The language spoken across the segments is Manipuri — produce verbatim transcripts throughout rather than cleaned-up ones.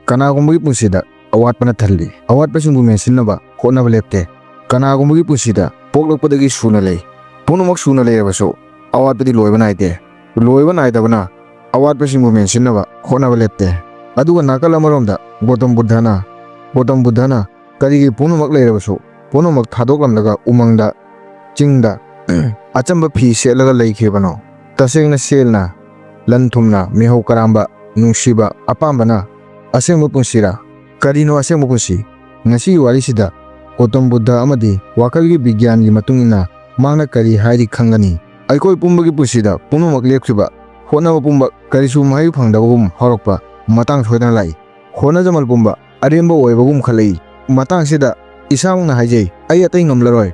ꯀꯅꯥꯒꯨꯝꯕꯒꯤ ꯄꯨꯟꯁꯤꯗ ꯑꯋꯥꯠꯄꯅ ꯊꯜꯂꯤ꯫ ꯑꯋꯥꯠꯄꯁꯤꯡꯕꯨ ꯃꯦꯟꯁꯤꯟꯅꯕ ꯍꯣꯠꯅꯕ ꯂꯦꯞꯇꯦ꯫ ꯀꯅꯥꯒꯨꯝꯕꯒꯤ ꯄꯨꯟꯁꯤꯗ ꯄꯣꯛꯂꯛꯄꯗꯒꯤ ꯁꯨꯅ ꯂꯩ꯫ ꯄꯨꯝꯅꯃꯛ ꯁꯨꯅ ꯂꯩꯔꯕꯁꯨ ꯑꯋꯥꯠꯄꯗꯤ ꯂꯣꯏꯕ ꯅꯥꯏꯗꯦ꯫ ꯂꯣꯏꯕ ꯅꯥꯏꯗꯕꯅ ꯑꯋꯥꯠꯄꯁꯤꯡꯕꯨ ꯃꯦꯟꯁꯤꯟꯅꯕ ꯍꯣꯠꯅꯕ ꯂꯦꯞꯇꯦ꯫ ꯑꯗꯨꯒ ꯅꯥꯀꯜ ꯑꯃꯔꯣꯝꯗ ꯒꯣꯇꯝ ꯕꯨꯗꯙꯅ, ꯒꯣꯇꯝ ꯕꯨꯗꯙꯅ ꯀꯔꯤꯒꯤ ꯄꯨꯝꯅꯃꯛ ꯂꯩꯔꯕꯁꯨ ꯄꯨꯝꯅꯃꯛ ꯊꯥꯗꯣꯛꯂꯝꯂꯒ ꯎꯃꯪꯗ, ꯆꯤꯡꯗ ꯑꯆꯝꯕ ꯐꯤ ꯁꯦꯠꯂꯒ ꯂꯩꯈꯤꯕꯅꯣ? ꯇꯁꯦꯡꯅ ꯁꯦꯜꯅ, ꯂꯟ ꯊꯨꯝꯅ, ꯃꯤꯍꯧ ꯀꯔꯥꯝꯕ, ꯅꯨꯡꯁꯤꯕ, ꯑꯄꯥꯝꯕꯅ ꯑꯁꯦꯡꯕ ꯄꯨꯟꯁꯤꯔꯥ? ꯀꯔꯤꯅꯣ ꯑꯁꯦꯡꯕ ꯄꯨꯟꯁꯤ? ꯉꯁꯤꯒꯤ ꯋꯥꯔꯤꯁꯤꯗ ꯒꯣꯇꯝ ꯕꯨꯗꯙ ꯑꯃꯗꯤ ꯋꯥꯈꯜꯒꯤ ꯕꯤꯒ꯭ꯌꯥꯟꯒꯤ ꯃꯇꯨꯡ ꯏꯟꯅ ꯃꯍꯥꯛꯅ ꯀꯔꯤ ꯍꯥꯏꯔꯤ ꯈꯪꯒꯅꯤ꯫ ꯑꯩꯈꯣꯏ ꯄꯨꯝꯕꯒꯤ ꯄꯨꯟꯁꯤꯗ ꯄꯨꯝꯅꯃꯛ ꯂꯦꯞꯈꯤꯕ, ꯍꯣꯠꯅꯕ ꯄꯨꯝꯕ ꯀꯔꯤꯁꯨ ꯃꯍꯩ ꯐꯪꯗꯕꯒꯨꯝ ꯍꯧꯔꯛꯄ ꯃꯇꯥꯡ ꯁꯣꯏꯗꯅ ꯂꯥꯛꯏ꯫ ꯍꯣꯠꯅꯖꯃꯜ ꯄꯨꯝꯕ ꯑꯔꯦꯝꯕ ꯑꯣꯏꯕꯒꯨꯝ ꯈꯜꯂꯛꯏ꯫ ꯃꯇꯥꯡꯁꯤꯗ ꯏꯁꯥꯃꯛꯅ ꯍꯥꯏꯖꯩ, ꯑꯩ ꯑꯇꯩ ꯉꯝꯂꯔꯣꯏ꯫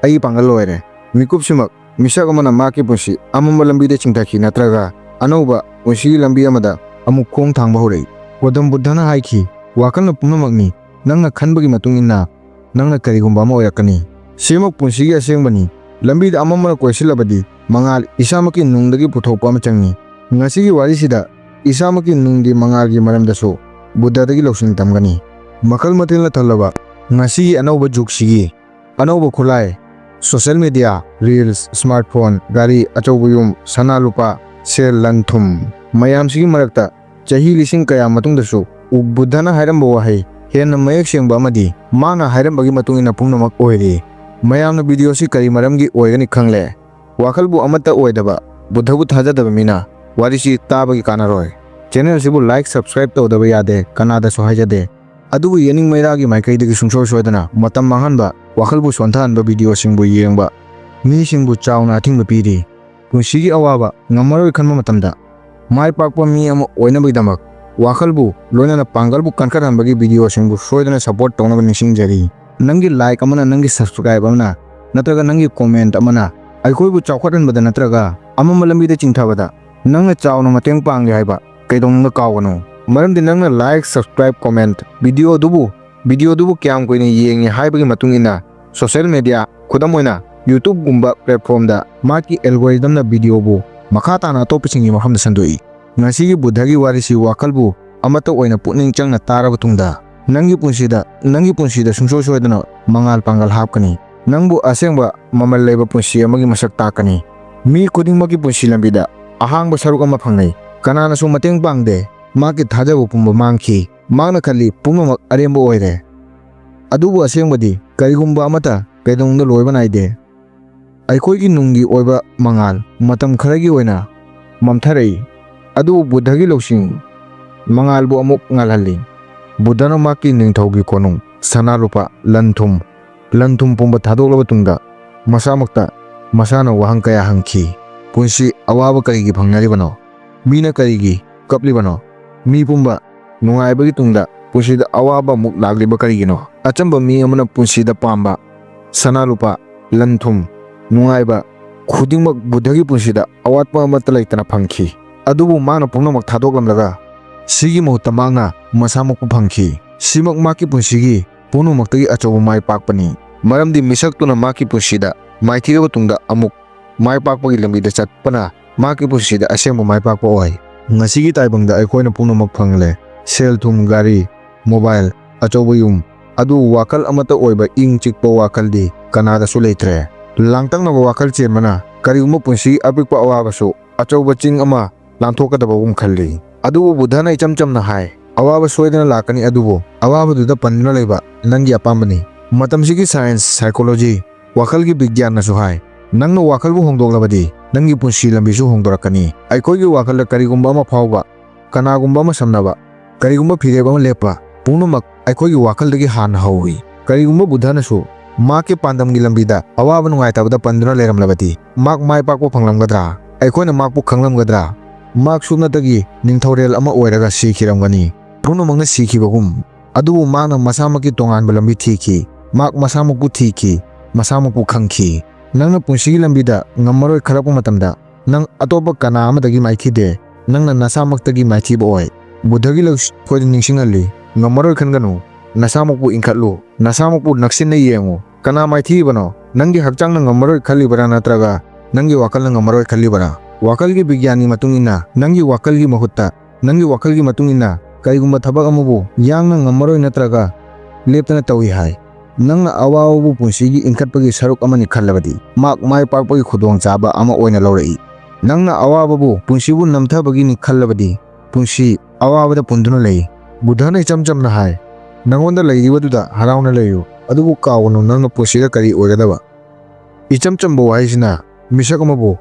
ꯑꯩꯒꯤ ꯄꯥꯡꯒꯜ ꯂꯣꯏꯔꯦ꯫ ꯃꯤꯀꯨꯞꯁꯤꯃꯛ ꯃꯤꯁꯛ ꯑꯃꯅ ꯃꯍꯥꯛꯀꯤ ꯄꯨꯟꯁꯤ ꯑꯃꯝꯕ ꯂꯝꯕꯤꯗ ꯆꯤꯡꯊꯈꯤ ꯅꯠꯇ꯭ꯔꯒ ꯑꯅꯧꯕ ꯄꯨꯟꯁꯤꯒꯤ ꯂꯝꯕꯤ ꯑꯃꯗ ꯑꯃꯨꯛ ꯈꯣꯡ ꯊꯥꯡꯕ ꯍꯧꯔꯛꯏ꯫ ꯒꯣꯇꯝ ꯕꯨꯗꯙꯅ ꯍꯥꯏꯈꯤ, "ꯋꯥꯈꯜꯅ ꯄꯨꯝꯅꯃꯛꯅꯤ꯫ ꯅꯪꯅ ꯈꯟꯕꯒꯤ ꯃꯇꯨꯡ ꯏꯟꯅ ꯅꯪꯅ ꯀꯔꯤꯒꯨꯝꯕ ꯑꯃ ꯑꯣꯏꯔꯛꯀꯅꯤ꯫ ꯁꯤꯃꯛ ꯄꯨꯟꯁꯤꯒꯤ ꯑꯁꯦꯡꯕꯅꯤ꯫ ꯂꯝꯕꯤꯗ ꯑꯃꯝꯕꯅ ꯀꯣꯏꯁꯤꯜꯂꯕꯗꯤ ꯃꯉꯥꯜ ꯏꯁꯥꯃꯛꯀꯤ ꯅꯨꯡꯗꯒꯤ ꯄꯨꯊꯣꯛꯄ ꯑꯃ ꯆꯪꯏ"꯫ ꯉꯁꯤꯒꯤ ꯋꯥꯔꯤꯁꯤꯗ ꯏꯁꯥꯃꯛꯀꯤ ꯅꯨꯡꯒꯤ ꯃꯉꯥꯜꯒꯤ ꯃꯔꯝꯗꯁꯨ ꯕꯨꯗꯙꯗꯒꯤ ꯂꯧꯁꯤꯡ ꯇꯝꯒꯅꯤ꯫ ꯃꯈꯜ ꯃꯊꯦꯜꯅ ꯊꯜꯂꯕ ꯉꯁꯤꯒꯤ ꯑꯅꯧꯕ ꯖꯨꯒꯁꯤꯒꯤ ꯑꯅꯧꯕ ꯈꯨꯠꯂꯥꯏ, social media, reels, smartphone, ꯒꯥꯔꯤ, ꯑꯆꯧꯕ ꯌꯨꯝ, ꯁꯅꯥ ꯂꯨꯄꯥ, ꯁꯦꯜ, ꯂꯟ ꯊꯨꯝ ꯃꯌꯥꯝꯁꯤꯒꯤ ꯃꯔꯛꯇ ꯆꯍꯤ ꯂꯤꯁꯤꯡ ꯀꯌꯥ ꯃꯇꯨꯡꯗꯁꯨ ꯎ-, ꯕꯨꯗꯙꯅ ꯍꯥꯏꯔꯝꯕ ꯋꯥꯍꯩ ꯍꯦꯟꯅ ꯃꯌꯦꯛ ꯁꯦꯡꯕ ꯑꯃꯗꯤ ꯃꯥꯅ ꯍꯥꯏꯔꯝꯕꯒꯤ ꯃꯇꯨꯡ ꯏꯟꯅ ꯄꯨꯝꯅꯃꯛ ꯑꯣꯏꯔꯤ꯫ ꯃꯌꯥꯝꯅ video ꯁꯤ ꯀꯔꯤ ꯃꯔꯝꯒꯤ ꯑꯣꯏꯒꯅꯤ ꯈꯪꯂꯦ? ꯋꯥꯈꯜꯕꯨ ꯑꯃꯠꯇ ꯑꯣꯏꯗꯕ ꯕꯨꯗꯙꯕꯨ ꯊꯥꯖꯗꯕ ꯃꯤꯅ ꯋꯥꯔꯤꯁꯤ ꯇꯥꯕꯒꯤ ꯀꯥꯟꯅꯔꯣꯏ꯫ Channel ꯁꯤꯕꯨ like, subscribe ꯇꯧꯗꯕ ꯌꯥꯗꯦ, ꯀꯅꯥꯗꯁꯨ ꯍꯥꯏꯖꯗꯦ꯫ ꯑꯗꯨꯕꯨ ꯌꯦꯅꯤꯡ ꯃꯩꯔꯥꯒꯤ ꯃꯥꯏꯀꯩꯗꯒꯤ ꯁꯨꯡꯁꯣꯏ ꯁꯣꯏꯗꯅ ꯃꯇꯝ ꯃꯥꯡꯍꯟꯕ, ꯋꯥꯈꯜꯕꯨ ꯁꯣꯟꯊꯍꯟꯕ video ꯁꯤꯡꯕꯨ ꯌꯦꯡꯕ ꯃꯤꯁꯤꯡꯕꯨ ꯆꯥꯎꯅ ꯑꯊꯤꯡꯕ ꯄꯤꯔꯤ꯫ ꯄꯨꯟꯁꯤꯒꯤ ꯑꯋꯥꯕ ꯉꯝꯃꯔꯣꯏ ꯈꯟꯕ ꯃꯇꯝꯗ ꯃꯥꯏ ꯄꯥꯛꯄ ꯃꯤ ꯑꯃ ꯑꯣꯏꯅꯕꯒꯤꯗꯃꯛ ꯋꯥꯈꯜꯕꯨ ꯂꯣꯏꯅꯅ ꯄꯥꯡꯒꯜꯕꯨ ꯀꯟꯈꯠꯍꯟꯕꯒꯤ video ꯁꯤꯡꯕꯨ ꯁꯣꯏꯗꯅ support ꯇꯧꯅꯕ ꯅꯤꯡꯁꯤꯡꯖꯔꯤ꯫ ꯅꯪꯒꯤ like ꯑꯃꯅ, ꯅꯪꯒꯤ subscribe ꯑꯃꯅ, ꯅꯠꯇ꯭ꯔꯒ ꯅꯪꯒꯤ comment ꯑꯃꯅ ꯑꯩꯈꯣꯏꯕꯨ ꯆꯥꯎꯈꯠꯍꯟꯕꯗ ꯅꯠꯇ꯭ꯔꯒ ꯑꯃꯝꯕ ꯂꯝꯕꯤꯗ ꯆꯤꯡꯊꯕꯗ ꯅꯪꯅ ꯆꯥꯎꯅ ꯃꯇꯦꯡ ꯄꯥꯡꯂꯤ ꯍꯥꯏꯕ ꯀꯩꯗꯧꯅꯨꯡꯗ ꯀꯥꯎꯒꯅꯨ꯫ ꯃꯔꯝꯗꯤ ꯅꯪꯅ like, subscribe, comment, video ꯑꯗꯨꯕꯨ, video ꯑꯗꯨꯕꯨ ꯀꯌꯥꯝ ꯀꯨꯏꯅ ꯌꯦꯡꯉꯤ ꯍꯥꯏꯕꯒꯤ ꯃꯇꯨꯡ ꯏꯟꯅ social media, ꯈꯨꯗꯝ ꯑꯣꯏꯅ YouTube ꯒꯨꯝꯕ platform ꯗ ꯃꯥꯒꯤ algorithm ꯅ video ꯕꯨ ꯃꯈꯥ ꯇꯥꯅ ꯑꯇꯣꯞꯄꯁꯤꯡꯒꯤ ꯃꯐꯝꯗ ꯁꯟꯗꯣꯛꯏ꯫ ꯉꯁꯤꯒꯤ ꯕꯨꯗꯙꯒꯤ ꯋꯥꯔꯤꯁꯤ ꯋꯥꯈꯜꯕꯨ ꯑꯃꯠꯇ ꯑꯣꯏꯅ ꯄꯨꯛꯅꯤꯡ ꯆꯪꯅ ꯇꯥꯔꯕ ꯇꯨꯡꯗ, ꯅꯪꯒꯤ ꯄꯨꯟꯁꯤꯗ, ꯅꯪꯒꯤ ꯄꯨꯟꯁꯤꯗ ꯁꯨꯡꯁꯣꯏ ꯁꯣꯏꯗꯅ ꯃꯉꯥꯜ ꯄꯥꯡꯒꯜ ꯍꯥꯞꯀꯅꯤ꯫ ꯅꯪꯕꯨ ꯑꯁꯦꯡꯕ ꯃꯃꯜ ꯂꯩꯕ ꯄꯨꯟꯁꯤ ꯑꯃꯒꯤ ꯃꯁꯛ ꯇꯥꯛꯀꯅꯤ꯫ ꯃꯤ ꯈꯨꯗꯤꯡꯃꯛꯀꯤ ꯄꯨꯟꯁꯤ ꯂꯝꯕꯤꯗ ꯑꯍꯥꯡꯕ ꯁꯔꯨꯛ ꯑꯃ ꯐꯪꯅꯩ꯫ ꯀꯅꯥꯅꯁꯨ ꯃꯇꯦꯡ ꯄꯥꯡꯗꯦ꯫ ꯃꯍꯥꯛꯀꯤ ꯊꯥꯖꯕ ꯄꯨꯝꯕ ꯃꯥꯡꯈꯤ꯫ ꯃꯍꯥꯛꯅ ꯈꯜꯂꯤ ꯄꯨꯝꯅꯃꯛ ꯑꯔꯦꯝꯕ ꯑꯣꯏꯔꯦ꯫ ꯑꯗꯨꯕꯨ ꯑꯁꯦꯡꯕꯗꯤ ꯀꯔꯤꯒꯨꯝꯕ ꯑꯃꯠꯇ ꯀꯩꯗꯧꯅꯨꯡꯗ ꯂꯣꯏꯕ ꯅꯥꯏꯗꯦ꯫ ꯑꯩꯈꯣꯏꯒꯤ ꯅꯨꯡꯒꯤ ꯑꯣꯏꯕ ꯃꯉꯥꯜ ꯃꯇꯝ ꯈꯔꯒꯤ ꯑꯣꯏꯅ ꯃꯝꯊꯔꯛꯏ, ꯑꯗꯨꯕꯨ ꯕꯨꯙꯒꯤ ꯂꯧꯁꯤꯡ ꯃꯉꯥꯜꯕꯨ ꯑꯃꯨꯛ ꯉꯥꯜꯍꯜꯂꯤ꯫ ꯕꯨꯙꯅ ꯃꯍꯥꯛꯀꯤ ꯅꯤꯡꯊꯧꯒꯤ ꯀꯣꯅꯨꯡ, ꯁꯅꯥ ꯂꯨꯄꯥ, ꯂꯟ ꯊꯨꯝ, ꯂꯟ ꯊꯨꯝ ꯄꯨꯝꯕ ꯊꯥꯗꯣꯛꯂꯕ ꯇꯨꯡꯗ, ꯃꯁꯥꯃꯛꯇ ꯃꯁꯥꯅ ꯋꯥꯍꯪ ꯀꯌꯥ ꯍꯪꯈꯤ꯫ ꯄꯨꯟꯁꯤ ꯑꯋꯥꯕ ꯀꯔꯤꯒꯤ ꯐꯪꯅꯔꯤꯕꯅꯣ? ꯃꯤꯅ ꯀꯔꯤꯒꯤ ꯀꯞꯂꯤꯕꯅꯣ? ꯃꯤ ꯄꯨꯝꯕ ꯅꯨꯡꯉꯥꯏꯕꯒꯤ ꯇꯨꯡꯗ ꯄꯨꯟꯁꯤꯗ ꯑꯋꯥꯕ ꯑꯃꯨꯛ ꯂꯥꯛꯂꯤꯕ ꯀꯔꯤꯒꯤꯅꯣ? ꯑꯆꯝꯕ ꯃꯤ ꯑꯃꯅ ꯄꯨꯟꯁꯤꯗ ꯄꯥꯝꯕ ꯁꯅꯥ ꯂꯨꯄꯥ, ꯂꯟ ꯊꯨꯝ, ꯅꯨꯡꯉꯥꯏꯕ ꯈꯨꯗꯤꯡꯃꯛ ꯕꯨꯙꯒꯤ ꯄꯨꯟꯁꯤꯗ ꯑꯋꯥꯠꯄ ꯑꯃꯠꯇ ꯂꯩꯇꯅ ꯐꯪꯈꯤ꯫ ꯑꯗꯨꯕꯨ ꯃꯥꯅ ꯄꯨꯝꯅꯃꯛ ꯊꯥꯗꯣꯛꯂꯝꯂꯒ ꯁꯤꯒꯤ ꯃꯍꯨꯠꯇ ꯃꯍꯥꯛꯅ ꯃꯁꯥꯃꯛꯄꯨ ꯐꯪꯈꯤ꯫ ꯁꯤꯃꯛ ꯃꯍꯥꯛꯀꯤ ꯄꯨꯟꯁꯤꯒꯤ ꯄꯨꯝꯅꯃꯛꯇꯒꯤ ꯑꯆꯧꯕ ꯃꯥꯏ ꯄꯥꯛꯄꯅꯤ꯫ ꯃꯔꯝꯗꯤ ꯃꯤꯁꯛꯇꯨꯅ ꯃꯍꯥꯛꯀꯤ ꯄꯨꯟꯁꯤꯗ ꯃꯥꯏꯊꯤꯔꯕ ꯇꯨꯡꯗ ꯑꯃꯨꯛ ꯃꯥꯏ ꯄꯥꯛꯄꯒꯤ ꯂꯝꯕꯤꯗ ꯆꯠꯄꯅ ꯃꯍꯥꯛꯀꯤ ꯄꯨꯟꯁꯤꯗ ꯑꯁꯦꯡꯕ ꯃꯥꯏ ꯄꯥꯛꯄ ꯑꯣꯏ꯫ ꯉꯁꯤꯒꯤ ꯇꯥꯏꯕꯪꯗ ꯑꯩꯈꯣꯏꯅ ꯄꯨꯝꯅꯃꯛ ꯐꯪꯂꯦ꯫ ꯁꯦꯜ ꯊꯨꯝ, ꯒꯥꯔꯤ, ꯃꯣꯕꯥꯏꯜ, ꯑꯆꯧꯕ ꯌꯨꯝ, ꯑꯗꯨ ꯋꯥꯈꯜ ꯑꯃꯠꯇ ꯑꯣꯏꯕ ꯏꯪ ꯆꯤꯛꯄ ꯋꯥꯈꯜꯗꯤ ꯀꯅꯥꯗꯁꯨ ꯂꯩꯇ꯭ꯔꯦ꯫ ꯂꯥꯡꯇꯛꯅꯕ ꯋꯥꯈꯜ ꯆꯦꯟꯕꯅ ꯀꯔꯤꯒꯨꯝꯕ ꯄꯨꯟꯁꯤꯒꯤ ꯑꯄꯤꯛꯄ ꯑꯋꯥꯕꯁꯨ ꯑꯆꯧꯕ ꯆꯤꯡ ꯑꯃ ꯂꯥꯟꯊꯣꯛꯀꯗꯕꯒꯨꯝ ꯈꯜꯂꯤ꯫ ꯑꯗꯨꯕꯨ ꯕꯨꯙꯅ ꯏꯆꯝ ꯆꯝꯅ ꯍꯥꯏ, "ꯑꯋꯥꯕ ꯁꯣꯏꯗꯅ ꯂꯥꯛꯀꯅꯤ, ꯑꯗꯨꯕꯨ ꯑꯋꯥꯕꯗꯨꯗ ꯄꯟꯗꯨꯅ ꯂꯩꯕ ꯅꯪꯒꯤ ꯑꯄꯥꯝꯕꯅꯤ꯫" ꯃꯇꯝꯁꯤꯒꯤ ꯁꯥꯏꯟꯁ, ꯁꯥꯏꯀꯣꯂꯣꯖꯤ, ꯋꯥꯈꯜꯒꯤ ꯕꯤꯒ꯭ꯌꯥꯟꯅꯁꯨ ꯍꯥꯏ, ꯅꯪꯅ ꯋꯥꯈꯜꯕꯨ ꯍꯣꯡꯗꯣꯛꯂꯕꯗꯤ ꯅꯪꯒꯤ ꯄꯨꯟꯁꯤ ꯂꯝꯕꯤꯁꯨ ꯍꯣꯡꯗꯣꯔꯛꯀꯅꯤ꯫ ꯑꯩꯈꯣꯏꯒꯤ ꯋꯥꯈꯜꯗ ꯀꯔꯤꯒꯨꯝꯕ ꯑꯃ ꯐꯥꯎꯕ, ꯀꯅꯥꯒꯨꯝꯕ ꯑꯃ ꯁꯝꯅꯕ, ꯀꯔꯤꯒꯨꯝꯕ ꯐꯤꯔꯦꯞ ꯑꯃ ꯂꯦꯞꯄ, ꯄꯨꯝꯅꯃꯛ ꯑꯩꯈꯣꯏꯒꯤ ꯋꯥꯈꯜꯗꯒꯤ ꯍꯥꯟꯅ ꯍꯧꯏ꯫ ꯀꯔꯤꯒꯨꯝꯕ ꯕꯨꯙꯅꯁꯨ ꯃꯍꯥꯛꯀꯤ ꯄꯥꯟꯗꯝꯒꯤ ꯂꯝꯕꯤꯗ ꯑꯋꯥꯕ ꯅꯨꯡꯉꯥꯏꯇꯕꯗ ꯄꯟꯗꯨꯅ ꯂꯩꯔꯝꯂꯕꯗꯤ, ꯃꯍꯥꯛ ꯃꯥꯏ ꯄꯥꯛꯄ ꯐꯪꯂꯝꯒꯗ꯭ꯔꯥ? ꯑꯩꯈꯣꯏꯅ ꯃꯍꯥꯛꯄꯨ ꯈꯪꯂꯝꯒꯗ꯭ꯔꯥ? ꯃꯍꯥꯛ ꯁꯨꯞꯅꯇꯒꯤ ꯅꯤꯡꯊꯧꯔꯦꯜ ꯑꯃ ꯑꯣꯏꯔꯒ ꯁꯤꯈꯤꯔꯝꯒꯅꯤ꯫ ꯄꯨꯝꯅꯃꯛꯅ ꯁꯤꯈꯤꯕꯒꯨꯝ, ꯑꯗꯨꯕꯨ ꯃꯍꯥꯛꯅ ꯃꯁꯥꯃꯛꯀꯤ ꯇꯣꯉꯥꯟꯕ ꯂꯝꯕꯤ ꯊꯤꯈꯤ꯫ ꯃꯍꯥꯛ ꯃꯁꯥꯃꯛꯄꯨ ꯊꯤꯈꯤ, ꯃꯁꯥꯃꯛꯄꯨ ꯈꯪꯈꯤ꯫ ꯅꯪꯅ ꯄꯨꯟꯁꯤꯒꯤ ꯂꯝꯕꯤꯗ ꯉꯝꯃꯔꯣꯏ ꯈꯜꯂꯛꯄ ꯃꯇꯝꯗ, ꯅꯪ ꯑꯇꯣꯞꯄ ꯀꯅꯥ ꯑꯃꯗꯒꯤ ꯃꯥꯏꯊꯤꯗꯦ, ꯅꯪꯅ ꯅꯁꯥꯃꯛꯇꯒꯤ ꯃꯥꯏꯊꯤꯕ ꯑꯣꯏ꯫ ꯕꯨꯙꯒꯤ ꯂꯧꯁꯤꯡ ꯑꯩꯈꯣꯏꯗ ꯅꯤꯡꯁꯤꯡꯍꯜꯂꯤ, ꯉꯝꯃꯔꯣꯏ ꯈꯟꯒꯅꯨ, ꯅꯁꯥꯃꯛꯄꯨ ꯏꯟꯈꯠꯂꯨ, ꯅꯁꯥꯃꯛꯄꯨ ꯅꯛꯁꯤꯟꯅ ꯌꯦꯡꯉꯨ꯫ ꯀꯅꯥ ꯃꯥꯏꯊꯤꯔꯤꯕꯅꯣ? ꯅꯪꯒꯤ ꯍꯛꯆꯥꯡꯅ ꯉꯝꯃꯔꯣꯏ ꯈꯜꯂꯤꯕꯔꯥ, ꯅꯠꯇ꯭ꯔꯒ ꯅꯪꯒꯤ ꯋꯥꯈꯜꯅ ꯉꯝꯃꯔꯣꯏ ꯈꯜꯂꯤꯕꯔꯥ? ꯋꯥꯈꯜꯒꯤ ꯕꯤꯒ꯭ꯌꯥꯟꯒꯤ ꯃꯇꯨꯡ ꯏꯟꯅ, ꯅꯪꯒꯤ ꯋꯥꯈꯜꯒꯤ ꯃꯍꯨꯠꯇ ꯅꯪꯒꯤ ꯋꯥꯈꯜꯒꯤ ꯃꯇꯨꯡ ꯏꯟꯅ ꯀꯔꯤꯒꯨꯝꯕ ꯊꯕꯛ ꯑꯃꯕꯨ ꯌꯥꯡꯅ ꯉꯝꯃꯔꯣꯏ ꯅꯠꯇ꯭ꯔꯒ ꯂꯦꯞꯇꯅ ꯇꯧꯏ ꯍꯥꯏ꯫ ꯅꯪꯅ ꯑꯋꯥꯕꯕꯨ ꯄꯨꯟꯁꯤꯒꯤ ꯏꯟꯈꯠꯄꯒꯤ ꯁꯔꯨꯛ ꯑꯃꯅꯤ ꯈꯜꯂꯕꯗꯤ, ꯃꯍꯥꯛ ꯃꯥꯏ ꯄꯥꯛꯄꯒꯤ ꯈꯨꯗꯣꯡꯆꯥꯕ ꯑꯃ ꯑꯣꯏꯅ ꯂꯧꯔꯛꯏ꯫ ꯅꯪꯅ ꯑꯋꯥꯕꯕꯨ ꯄꯨꯟꯁꯤꯕꯨ ꯅꯝꯊꯕꯒꯤꯅꯤ ꯈꯜꯂꯕꯗꯤ, ꯄꯨꯟꯁꯤ ꯑꯋꯥꯕꯗ ꯄꯨꯟꯗꯨꯅ ꯂꯩ꯫ ꯕꯨꯙꯅ ꯏꯆꯝ ꯆꯝꯅ ꯍꯥꯏ, "ꯅꯉꯣꯟꯗ ꯂꯩꯔꯤꯕꯗꯨꯗ ꯍꯔꯥꯎꯅ ꯂꯩꯌꯨ, ꯑꯗꯨꯕꯨ ꯀꯥꯎꯒꯅꯨ ꯅꯪꯅ ꯄꯨꯟꯁꯤꯗ ꯀꯔꯤ ꯑꯣꯏꯒꯗꯕ꯫" ꯏꯆꯝ ꯆꯝꯕ ꯋꯥꯍꯩꯁꯤꯅ ꯃꯤꯁꯛ ꯑꯃꯕꯨ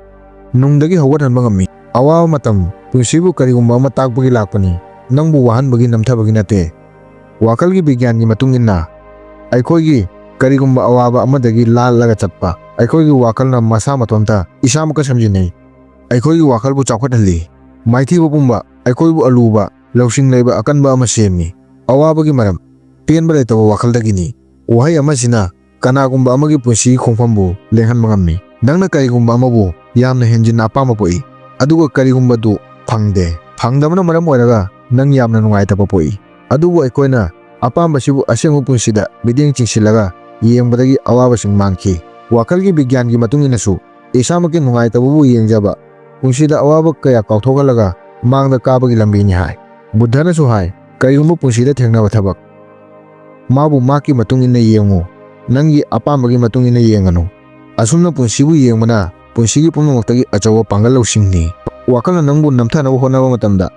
ꯅꯨꯡꯗꯒꯤ ꯍꯧꯒꯠꯍꯟꯕ ꯉꯝꯃꯤ꯫ ꯑꯋꯥꯕ ꯃꯇꯝ ꯄꯨꯟꯁꯤꯕꯨ ꯀꯔꯤꯒꯨꯝꯕ ꯑꯃ ꯇꯥꯛꯄꯒꯤ ꯂꯥꯛꯄꯅꯤ꯫ ꯅꯪꯕꯨ ꯋꯥꯍꯟꯕꯒꯤ, ꯅꯝꯊꯕꯒꯤ ꯅꯠꯇꯦ꯫ ꯋꯥꯈꯜꯒꯤ ꯕꯤꯒ꯭ꯌꯥꯟꯒꯤ ꯃꯇꯨꯡ ꯏꯟꯅ, ꯑꯩꯈꯣꯏꯒꯤ ꯀꯔꯤꯒꯨꯝꯕ ꯑꯋꯥꯕ ꯑꯃꯗꯒꯤ ꯂꯥꯜꯂꯒ ꯆꯠꯄ, ꯑꯩꯈꯣꯏꯒꯤ ꯋꯥꯈꯜꯅ ꯃꯁꯥ ꯃꯇꯣꯝꯇ ꯏꯁꯥꯃꯛꯀ ꯁꯝꯖꯤꯟꯅꯩ꯫ ꯑꯩꯈꯣꯏꯒꯤ ꯋꯥꯈꯜꯕꯨ ꯆꯥꯎꯈꯠꯍꯜꯂꯤ꯫ ꯃꯥꯏꯊꯤꯕ ꯄꯨꯝꯕ ꯑꯩꯈꯣꯏꯕꯨ ꯑꯂꯨꯕ, ꯂꯧꯁꯤꯡ ꯂꯩꯕ, ꯑꯀꯟꯕ ꯑꯃ ꯁꯦꯝꯃꯤ꯫ ꯑꯋꯥꯕꯒꯤ ꯃꯔꯝ, ꯄꯦꯟꯕ ꯂꯩꯇꯕ ꯋꯥꯈꯜꯗꯒꯤꯅꯤ꯫ ꯋꯥꯍꯩ ꯑꯃꯁꯤꯅ ꯀꯅꯥꯒꯨꯝꯕ ꯑꯃꯒꯤ ꯄꯨꯟꯁꯤꯒꯤ ꯈꯣꯡꯐꯝꯕꯨ ꯂꯦꯡꯍꯟꯕ ꯉꯝꯃꯤ꯫ ꯅꯪꯅ ꯀꯔꯤꯒꯨꯝꯕ ꯑꯃꯕꯨ ꯌꯥꯝꯅ ꯍꯦꯟꯖꯤꯟꯅ ꯑꯄꯥꯝꯕ ꯄꯣꯛꯏ, ꯑꯗꯨꯒ ꯀꯔꯤꯒꯨꯝꯕꯗꯨ ꯐꯪꯗꯦ꯫ ꯐꯪꯗꯕꯅ ꯃꯔꯝ ꯑꯣꯏꯔꯒ ꯅꯪ ꯌꯥꯝꯅ ꯅꯨꯡꯉꯥꯏꯇꯕ ꯄꯣꯛꯏ꯫ ꯑꯗꯨꯕꯨ ꯑꯩꯈꯣꯏꯅ ꯑꯄꯥꯝꯕꯁꯤꯕꯨ ꯑꯁꯦꯡꯕ ꯄꯨꯟꯁꯤꯗ ꯃꯤꯠꯌꯦꯡ ꯆꯤꯡꯁꯤꯜꯂꯒ ꯌꯦꯡꯕꯗꯒꯤ ꯑꯋꯥꯕꯁꯤꯡ ꯃꯥꯡꯈꯤ꯫ ꯋꯥꯈꯜꯒꯤ ꯕꯤꯒ꯭ꯌꯥꯟꯒꯤ ꯃꯇꯨꯡ ꯏꯟꯅꯁꯨ, ꯏꯁꯥꯃꯛꯀꯤ ꯅꯨꯡꯉꯥꯏꯇꯕꯕꯨ ꯌꯦꯡꯖꯕ ꯄꯨꯟꯁꯤꯗ ꯑꯋꯥꯕ ꯀꯌꯥ ꯀꯥꯎꯊꯣꯛꯍꯜꯂꯒ ꯃꯥꯡꯗ ꯀꯥꯕꯒꯤ ꯂꯝꯕꯤꯅꯤ ꯍꯥꯏ꯫ ꯕꯨꯙꯅꯁꯨ ꯍꯥꯏ, ꯀꯔꯤꯒꯨꯝꯕ ꯄꯨꯟꯁꯤꯗ ꯊꯦꯡꯅꯕ ꯊꯕꯛ, ꯃꯥꯕꯨ ꯃꯍꯥꯛꯀꯤ ꯃꯇꯨꯡ ꯏꯟꯅ ꯌꯦꯡꯉꯨ꯫ ꯅꯪꯒꯤ ꯑꯄꯥꯝꯕꯒꯤ ꯃꯇꯨꯡ ꯏꯟꯅ ꯌꯦꯡꯒꯅꯨ꯫ ꯑꯁꯨꯝꯅ ꯄꯨꯟꯁꯤꯕꯨ ꯌꯦꯡꯕꯅ ꯄꯨꯟꯁꯤꯒꯤ ꯄꯨꯝꯅꯃꯛꯇꯒꯤ ꯑꯆꯧꯕ ꯄꯥꯡꯒꯜ ꯂꯧꯁꯤꯡꯅꯤ꯫ ꯋꯥꯈꯜꯅ ꯅꯪꯕꯨ ꯅꯝꯊꯅꯕ ꯍꯣꯠꯅꯕ ꯃꯇꯝꯗ,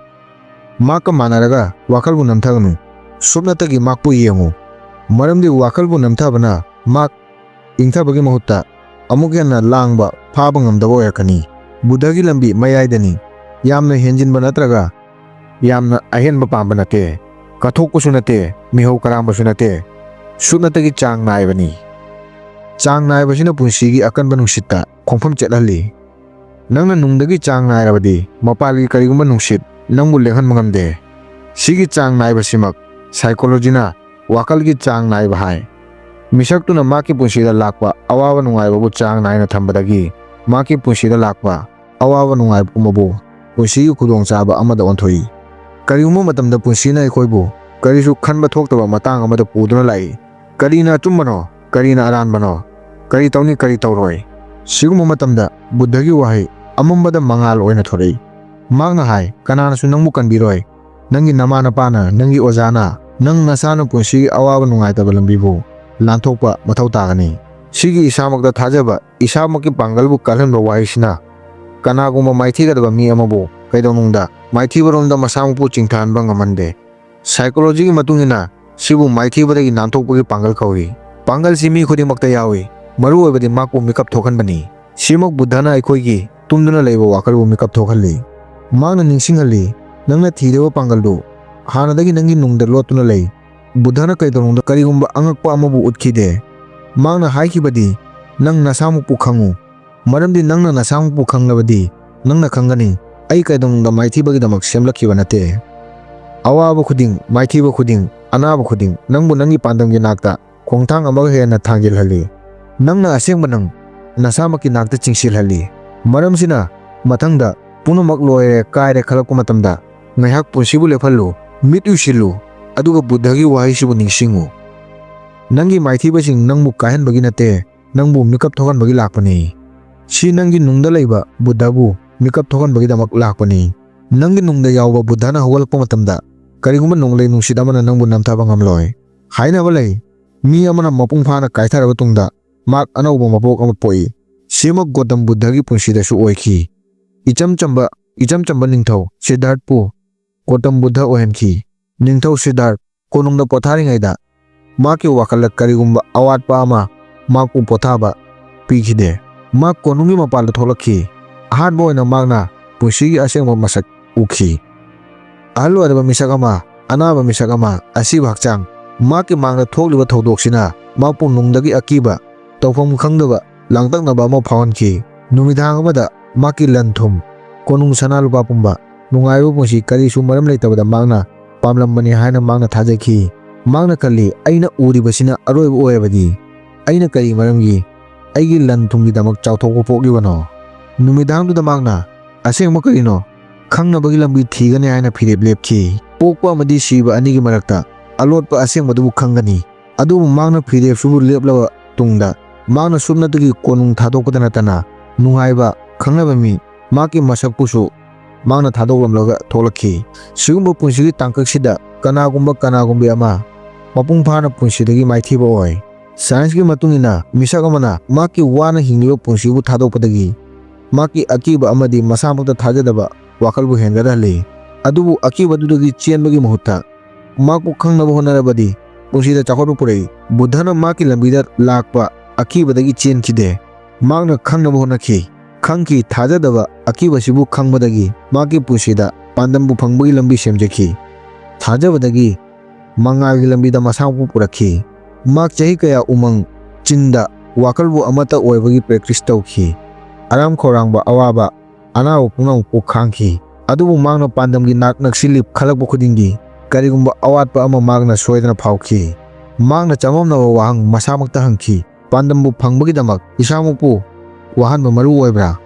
ꯃꯍꯥꯛꯀ ꯃꯥꯟꯅꯔꯒ ꯋꯥꯈꯜꯕꯨ ꯅꯝꯊꯒꯅꯨ꯫ ꯁꯨꯞꯅꯇꯒꯤ ꯃꯍꯥꯛꯄꯨ ꯌꯦꯡꯉꯨ꯫ ꯃꯔꯝꯗꯤ ꯋꯥꯈꯜꯕꯨ ꯅꯝꯊꯕꯅ ꯃꯍꯥꯛ ꯏꯪꯊꯕꯒꯤ ꯃꯍꯨꯠꯇ ꯑꯃꯨꯛ ꯍꯦꯟꯅ ꯂꯥꯡꯕ ꯐꯥꯕ ꯉꯝꯗꯕ ꯑꯣꯏꯔꯛꯀꯅꯤ꯫ ꯕꯨꯙꯒꯤ ꯂꯝꯕꯤ ꯃꯌꯥꯏꯗꯅꯤ꯫ ꯌꯥꯝꯅ ꯍꯦꯟꯖꯤꯟꯕ ꯅꯠꯇ꯭ꯔꯒ ꯌꯥꯝꯅ ꯑꯍꯦꯟꯕ ꯄꯥꯝꯕ ꯅꯠꯇꯦ꯫ ꯀꯠꯊꯣꯛꯄꯁꯨ ꯅꯠꯇꯦ, ꯃꯤꯍꯧ ꯀꯔꯥꯝꯕꯁꯨ ꯅꯠꯇꯦ꯫ ꯁꯨꯞꯅꯇꯒꯤ ꯆꯥꯡ ꯅꯥꯏꯕꯅꯤ꯫ ꯆꯥꯡ ꯅꯥꯏꯕꯁꯤꯅ ꯄꯨꯟꯁꯤꯒꯤ ꯑꯀꯟꯕ ꯅꯨꯡꯁꯤꯠꯇ ꯈꯣꯡꯐꯝ ꯆꯠꯍꯜꯂꯤ꯫ ꯅꯪꯅ ꯅꯨꯡꯗꯒꯤ ꯆꯥꯡ ꯅꯥꯏꯔꯕꯗꯤ, ꯃꯄꯥꯟꯒꯤ ꯀꯔꯤꯒꯨꯝꯕ ꯅꯨꯡꯁꯤꯠ ꯅꯪꯕꯨ ꯂꯦꯡꯍꯟꯕ ꯉꯝꯗꯦ꯫ ꯁꯤꯒꯤ ꯆꯥꯡ ꯅꯥꯏꯕꯁꯤꯃꯛ psychology ꯅ ꯋꯥꯈꯜꯒꯤ ꯆꯥꯡ ꯅꯥꯏꯕ ꯍꯥꯏ꯫ ꯃꯤꯁꯛꯇꯨꯅ ꯃꯍꯥꯛꯀꯤ ꯄꯨꯟꯁꯤꯗ ꯂꯥꯛꯄ ꯑꯋꯥꯕ ꯅꯨꯡꯉꯥꯏꯕꯕꯨ ꯆꯥꯡ ꯅꯥꯏꯅ ꯊꯝꯕꯗꯒꯤ, ꯃꯍꯥꯛꯀꯤ ꯄꯨꯟꯁꯤꯗ ꯂꯥꯛꯄ ꯑꯋꯥꯕ ꯅꯨꯡꯉꯥꯏꯕ ꯄꯨꯝꯕꯕꯨ ꯄꯨꯟꯁꯤꯒꯤ ꯈꯨꯗꯣꯡꯆꯥꯕ ꯑꯃꯗ ꯑꯣꯟꯊꯣꯛꯏ꯫ ꯀꯔꯤꯒꯨꯝꯕ ꯃꯇꯝꯗ ꯄꯨꯟꯁꯤꯅ ꯑꯩꯈꯣꯏꯕꯨ ꯀꯔꯤꯁꯨ ꯈꯟꯕ ꯊꯣꯛꯇꯕ ꯃꯇꯥꯡ ꯑꯃꯗ ꯄꯨꯗꯨꯅ ꯂꯥꯛꯏ꯫ ꯀꯔꯤꯅ ꯑꯆꯨꯝꯕꯅꯣ? ꯀꯔꯤꯅ ꯑꯔꯥꯟꯕꯅꯣ? ꯀꯔꯤ ꯇꯧꯅꯤ? ꯀꯔꯤ ꯇꯧꯔꯣꯏ? ꯁꯤꯒꯨꯝꯕ ꯃꯇꯝꯗ ꯕꯨꯙꯒꯤ ꯋꯥꯍꯩ ꯑꯃꯝꯕꯗ ꯃꯉꯥꯜ ꯑꯣꯏꯅ ꯊꯣꯔꯛꯏ꯫ ꯃꯍꯥꯛꯅ ꯍꯥꯏ, "ꯀꯅꯥꯅꯁꯨ ꯅꯪꯕꯨ ꯀꯟꯕꯤꯔꯣꯏ꯫ ꯅꯪꯒꯤ ꯅꯃꯥ ꯅꯄꯥꯅ, ꯅꯪꯒꯤ ꯑꯣꯖꯥꯅ, ꯅꯪ ꯅꯁꯥꯅ ꯄꯨꯟꯁꯤꯒꯤ ꯑꯋꯥꯕ ꯅꯨꯡꯉꯥꯏꯇꯕ ꯂꯝꯕꯤꯕꯨ ꯂꯥꯟꯊꯣꯛꯄ ꯃꯊꯧ ꯇꯥꯒꯅꯤ꯫ ꯁꯤꯒꯤ ꯏꯁꯥꯃꯛꯇ ꯊꯥꯖꯕ, ꯏꯁꯥꯃꯛꯀꯤ ꯄꯥꯡꯒꯜꯕꯨ ꯀꯜꯍꯟꯕ ꯋꯥꯍꯩꯁꯤꯅ ꯀꯅꯥꯒꯨꯝꯕ ꯃꯥꯏꯊꯤꯒꯗꯕ ꯃꯤ ꯑꯃꯕꯨ ꯀꯩꯗꯧꯅꯨꯡꯗ ꯃꯥꯏꯊꯤꯕꯔꯣꯝꯗ ꯃꯁꯥꯃꯛꯄꯨ ꯆꯤꯡꯊꯍꯟꯕ ꯉꯝꯍꯟꯗꯦ꯫ Psychologyꯒꯤ ꯃꯇꯨꯡ ꯏꯟꯅ ꯁꯤꯕꯨ ꯃꯥꯏꯊꯤꯕꯗꯒꯤ ꯅꯥꯟꯊꯣꯛꯄꯒꯤ ꯄꯥꯡꯒꯜ ꯀꯧꯏ꯫ ꯄꯥꯡꯒꯜꯁꯤ ꯃꯤ ꯈꯨꯗꯤꯡꯃꯛꯇ ꯌꯥꯎꯏ, ꯃꯔꯨ ꯑꯣꯏꯕꯗꯤ ꯃꯍꯥꯛꯄꯨ ꯃꯤꯀꯞ ꯊꯣꯛꯍꯟꯕꯅꯤ꯫ ꯁꯤꯃꯛ ꯕꯨꯗꯙꯅ ꯑꯩꯈꯣꯏꯒꯤ ꯇꯨꯝꯗꯨꯅ ꯂꯩꯕ ꯋꯥꯈꯜꯕꯨ ꯃꯤꯀꯞ ꯊꯣꯛꯍꯜꯂꯤ꯫ ꯃꯍꯥꯛꯅ ꯅꯤꯡꯁꯤꯡꯍꯜꯂꯤ, ꯅꯪꯅ ꯊꯤꯔꯤꯕ ꯄꯥꯡꯒꯜꯗꯨ ꯍꯥꯟꯅꯗꯒꯤ ꯅꯪꯒꯤ ꯅꯨꯡꯗ ꯂꯣꯠꯇꯨꯅ ꯂꯩ꯫ ꯕꯨꯗꯙꯅ ꯀꯩꯗꯧꯅꯨꯡꯗ ꯀꯔꯤꯒꯨꯝꯕ ꯑꯉꯛꯄ ꯑꯃꯕꯨ ꯎꯠꯈꯤꯗꯦ꯫ ꯃꯍꯥꯛꯅ ꯍꯥꯏꯈꯤꯕꯗꯤ, ꯅꯪ ꯅꯁꯥꯃꯛꯄꯨ ꯈꯪꯉꯨ, ꯃꯔꯝꯗꯤ ꯅꯪꯅ ꯅꯁꯥꯃꯛꯄꯨ ꯈꯪꯂꯕꯗꯤ ꯅꯪꯅ ꯈꯪꯒꯅꯤ, ꯑꯩ ꯀꯩꯗꯧꯅꯨꯡꯗ ꯃꯥꯏꯊꯤꯕꯒꯤꯗꯃꯛ ꯁꯦꯝꯂꯛꯈꯤꯕ ꯅꯠꯇꯦ꯫ ꯑꯋꯥꯕ ꯈꯨꯗꯤꯡ, ꯃꯥꯏꯊꯤꯕ ꯈꯨꯗꯤꯡ, ꯑꯅꯥꯕ ꯈꯨꯗꯤꯡ ꯅꯪꯕꯨ ꯅꯪꯒꯤ ꯄꯥꯟꯗꯝꯒꯤ ꯅꯥꯛꯇ ꯈꯣꯡꯊꯥꯡ ꯑꯃꯒ ꯍꯦꯟꯅ ꯊꯥꯡꯖꯤꯜꯍꯜꯂꯤ꯫ ꯅꯪꯅ ꯑꯁꯦꯡꯕ ꯅꯪ ꯅꯁꯥꯃꯛꯀꯤ ꯅꯥꯛꯇ ꯆꯤꯡꯁꯤꯜꯍꯜꯂꯤ꯫ ꯃꯔꯝꯁꯤꯅ ꯃꯊꯪꯗ ꯄꯨꯝꯅꯃꯛ ꯂꯣꯏꯔꯦ, ꯀꯥꯏꯔꯦ ꯈꯜꯂꯛꯄ ꯃꯇꯝꯗ ꯉꯥꯏꯍꯥꯛ ꯄꯨꯟꯁꯤꯕꯨ ꯂꯦꯞꯍꯜꯂꯨ, ꯃꯤꯠ ꯎꯏꯁꯤꯜꯂꯨ, ꯑꯗꯨꯒ ꯕꯨꯗꯙꯒꯤ ꯋꯥꯍꯩꯁꯤꯕꯨ ꯅꯤꯡꯁꯤꯡꯉꯨ꯫ ꯅꯪꯒꯤ ꯃꯥꯏꯊꯤꯕꯁꯤꯡ ꯅꯪꯕꯨ ꯀꯥꯏꯍꯟꯕꯒꯤ ꯅꯠꯇꯦ, ꯅꯪꯕꯨ ꯃꯤꯀꯞ ꯊꯣꯛꯍꯟꯕꯒꯤ ꯂꯥꯛꯄꯅꯤ꯫ ꯁꯤ ꯅꯪꯒꯤ ꯅꯨꯡꯗ ꯂꯩꯕ ꯕꯨꯗꯙꯕꯨ ꯃꯤꯀꯞ ꯊꯣꯛꯍꯟꯕꯒꯤꯗꯃꯛ ꯂꯥꯛꯄꯅꯤ꯫ ꯅꯪꯒꯤ ꯅꯨꯡꯗ ꯌꯥꯎꯕ ꯕꯨꯗꯙꯅ ꯍꯧꯒꯠꯂꯛꯄ ꯃꯇꯝꯗ ꯀꯔꯤꯒꯨꯝꯕ ꯅꯣꯡꯂꯩ ꯅꯨꯡꯁꯤꯠ ꯑꯃꯅ ꯅꯪꯕꯨ ꯅꯝꯊꯕ ꯉꯝꯂꯣꯏ꯫ ꯍꯥꯏꯅꯕ ꯂꯩ, ꯃꯤ ꯑꯃꯅ ꯃꯄꯨꯡ ꯐꯥꯅ ꯀꯥꯏꯊꯔꯕ ꯇꯨꯡꯗ ꯃꯍꯥꯛ ꯑꯅꯧꯕ ꯃꯄꯣꯛ ꯑꯃ ꯄꯣꯛꯏ꯫ ꯁꯤꯃꯛ ꯒꯣꯇꯝ ꯕꯨꯗꯙꯒꯤ ꯄꯨꯟꯁꯤꯗꯁꯨ ꯑꯣꯏꯈꯤ꯫ ꯏꯆꯝ ꯆꯝꯕ, ꯏꯆꯝ ꯆꯝꯕ ꯅꯤꯡꯊꯧ ꯁꯤꯗꯙꯥꯔꯠꯄꯨ ꯒꯣꯇꯝ ꯕꯨꯗꯙ ꯑꯣꯏꯍꯟꯈꯤ꯫ ꯅꯤꯡꯊꯧ ꯁꯤꯗꯙꯥꯔꯠ ꯀꯣꯅꯨꯡꯗ ꯄꯣꯊꯥꯔꯤꯉꯩꯗ ꯃꯍꯥꯛꯀꯤ ꯋꯥꯈꯜꯗ ꯀꯔꯤꯒꯨꯝꯕ ꯑꯋꯥꯠꯄ ꯑꯃ ꯃꯍꯥꯛꯄꯨ ꯄꯣꯊꯥꯕ ꯄꯤꯈꯤꯗꯦ꯫ ꯃꯍꯥꯛ ꯀꯣꯅꯨꯡꯒꯤ ꯃꯄꯥꯟꯗ ꯊꯣꯛꯂꯛꯈꯤ꯫ ꯑꯍꯥꯟꯕ ꯑꯣꯏꯅ ꯃꯍꯥꯛꯅ ꯄꯨꯟꯁꯤꯒꯤ ꯑꯁꯦꯡꯕ ꯃꯁꯛ ꯎꯈꯤ꯫ ꯑꯍꯜ ꯑꯣꯏꯔꯕ ꯃꯤꯁꯛ ꯑꯃ, ꯑꯅꯥꯕ ꯃꯤꯁꯛ ꯑꯃ, ꯑꯁꯤꯕ ꯍꯛꯆꯥꯡ, ꯃꯍꯥꯛꯀꯤ ꯃꯥꯡꯗ ꯊꯣꯛꯂꯤꯕ ꯊꯧꯗꯣꯛꯁꯤꯅ ꯃꯍꯥꯛꯄꯨ ꯅꯨꯡꯗꯒꯤ ꯑꯀꯤꯕ, ꯇꯧꯐꯝ ꯈꯪꯗꯕ, ꯂꯥꯡꯇꯛꯅꯕ ꯑꯃ ꯐꯥꯎꯍꯟꯈꯤ꯫ ꯅꯨꯃꯤꯗꯥꯡ ꯑꯃꯗ ꯃꯍꯥꯛꯀꯤ ꯂꯟ ꯊꯨꯝ, ꯀꯣꯅꯨꯡ ꯁꯅꯥ ꯂꯨꯄꯥ ꯄꯨꯝꯕ, ꯅꯨꯡꯉꯥꯏꯕ ꯄꯨꯟꯁꯤ ꯀꯔꯤꯁꯨ ꯃꯔꯝ ꯂꯩꯇꯕꯗ ꯃꯍꯥꯛꯅ ꯄꯥꯝꯂꯝꯕꯅꯤ ꯍꯥꯏꯅ ꯃꯍꯥꯛꯅ ꯊꯥꯖꯈꯤ꯫ ꯃꯍꯥꯛꯅ ꯈꯜꯂꯤ, "ꯑꯩꯅ ꯎꯔꯤꯕꯁꯤꯅ ꯑꯔꯣꯏꯕ ꯑꯣꯏꯔꯕꯗꯤ ꯑꯩꯅ ꯀꯔꯤ ꯃꯔꯝꯒꯤ ꯑꯩꯒꯤ ꯂꯟ ꯊꯨꯝꯒꯤꯗꯃꯛ ꯆꯥꯎꯊꯣꯛꯄ ꯄꯣꯛꯂꯤꯕꯅꯣ?" ꯅꯨꯃꯤꯗꯥꯡꯗꯨꯗ ꯃꯍꯥꯛꯅ ꯑꯁꯦꯡꯕ ꯀꯔꯤꯅꯣ ꯈꯪꯅꯕꯒꯤ ꯂꯝꯕꯤ ꯊꯤꯒꯅꯤ ꯍꯥꯏꯅ ꯐꯤꯔꯦꯞ ꯂꯦꯞꯈꯤ꯫ ꯄꯣꯛꯄ ꯑꯃꯗꯤ ꯁꯤꯕ ꯑꯅꯤꯒꯤ ꯃꯔꯛꯇ ꯑꯂꯣꯠꯄ ꯑꯁꯦꯡꯕꯗꯨꯕꯨ ꯈꯪꯒꯅꯤ꯫ ꯑꯗꯨꯕꯨ ꯃꯍꯥꯛꯅ ꯐꯤꯔꯦꯞꯁꯤꯕꯨ ꯂꯦꯞꯂꯕ ꯇꯨꯡꯗ ꯃꯍꯥꯛꯅ ꯁꯨꯞꯅꯇꯒꯤ ꯀꯣꯅꯨꯡ ꯊꯥꯗꯣꯛꯄꯗ ꯅꯠꯇꯅ ꯅꯨꯡꯉꯥꯏꯕ, ꯈꯪꯅꯕ ꯃꯤ, ꯃꯍꯥꯛꯀꯤ ꯃꯁꯛꯄꯨꯁꯨ ꯃꯍꯥꯛꯅ ꯊꯥꯗꯣꯛꯂꯝꯂꯒ ꯊꯣꯛꯂꯛꯈꯤ꯫ ꯁꯤꯒꯨꯝꯕ ꯄꯨꯟꯁꯤꯒꯤ ꯇꯥꯡꯀꯛꯁꯤꯗ ꯀꯅꯥꯒꯨꯝꯕ ꯀꯅꯥꯒꯨꯝꯕꯤ ꯑꯃ ꯃꯄꯨꯡ ꯐꯥꯅ ꯄꯨꯟꯁꯤꯗꯒꯤ ꯃꯥꯏꯊꯤꯕ ꯑꯣꯏ꯫ ꯁꯥꯏꯟꯁꯀꯤ ꯃꯇꯨꯡ ꯏꯟꯅ ꯃꯤꯁꯛ ꯑꯃꯅ ꯃꯍꯥꯛꯀꯤ ꯋꯥꯅ ꯍꯤꯡꯂꯤꯕ ꯄꯨꯟꯁꯤꯕꯨ ꯊꯥꯗꯣꯛꯄꯗꯒꯤ ꯃꯍꯥꯛꯀꯤ ꯑꯀꯤꯕ ꯑꯃꯗꯤ ꯃꯁꯥꯃꯛꯇ ꯊꯥꯖꯗꯕ ꯋꯥꯈꯜꯕꯨ ꯍꯦꯟꯒꯠꯍꯜꯂꯤ꯫ ꯑꯗꯨꯕꯨ ꯑꯀꯤꯕꯗꯨꯗꯒꯤ ꯆꯦꯟꯕꯒꯤ ꯃꯍꯨꯠꯇ ꯃꯍꯥꯛꯄꯨ ꯈꯪꯅꯕ ꯍꯣꯠꯅꯔꯕꯗꯤ ꯄꯨꯟꯁꯤꯗ ꯆꯥꯎꯈꯠꯄ ꯄꯨꯔꯛꯏ꯫ ꯕꯨꯗꯙꯅ ꯃꯍꯥꯛꯀꯤ ꯂꯝꯕꯤꯗ ꯂꯥꯛꯄ ꯑꯀꯤꯕꯗꯒꯤ ꯆꯦꯟꯈꯤꯗꯦ꯫ ꯃꯍꯥꯛꯅ ꯈꯪꯅꯕ ꯍꯣꯠꯅꯈꯤ꯫ ꯈꯪꯈꯤ, ꯊꯥꯖꯗꯕ ꯑꯀꯤꯕꯁꯤꯕꯨ ꯈꯪꯕꯗꯒꯤ ꯃꯍꯥꯛꯀꯤ ꯄꯨꯟꯁꯤꯗ ꯄꯥꯟꯗꯝꯕꯨ ꯐꯪꯕꯒꯤ ꯂꯝꯕꯤ ꯁꯦꯝꯖꯈꯤ꯫ ꯊꯥꯖꯕꯗꯒꯤ ꯃꯉꯥꯜꯒꯤ ꯂꯝꯕꯤꯗ ꯃꯁꯥꯃꯛꯄꯨ ꯄꯨꯔꯛꯈꯤ꯫ ꯃꯍꯥꯛ ꯆꯍꯤ ꯀꯌꯥ ꯎꯃꯪ ꯆꯤꯡꯗ ꯋꯥꯈꯜꯕꯨ ꯑꯃꯠꯇ ꯑꯣꯏꯕꯒꯤ practice ꯇꯧꯈꯤ꯫ ꯑꯔꯥꯝ ꯈꯧꯔꯥꯡꯕ, ꯑꯋꯥꯕ, ꯑꯅꯥꯕ ꯄꯨꯝꯅꯃꯛꯄꯨ ꯈꯥꯡꯈꯤ꯫ ꯑꯗꯨꯕꯨ ꯃꯍꯥꯛꯅ ꯄꯥꯟꯗꯝꯒꯤ ꯅꯥꯛ ꯅꯛꯁꯤꯜꯂꯤ ꯈꯜꯂꯛꯄ ꯈꯨꯗꯤꯡꯒꯤ ꯀꯔꯤꯒꯨꯝꯕ ꯑꯋꯥꯠꯄ ꯑꯃ ꯃꯍꯥꯛꯅ ꯁꯣꯏꯗꯅ ꯐꯥꯎꯈꯤ꯫ ꯃꯍꯥꯛꯅ ꯆꯃꯝꯅꯕ ꯋꯥꯍꯪ ꯃꯁꯥꯃꯛꯇ ꯍꯪꯈꯤ, "ꯄꯥꯟꯗꯝꯕꯨ ꯐꯪꯕꯒꯤꯗꯃꯛ ꯏꯁꯥꯃꯛꯄꯨ ꯋꯥꯍꯟꯕ ꯃꯔꯨ ꯑꯣꯏꯕ꯭ꯔꯥ?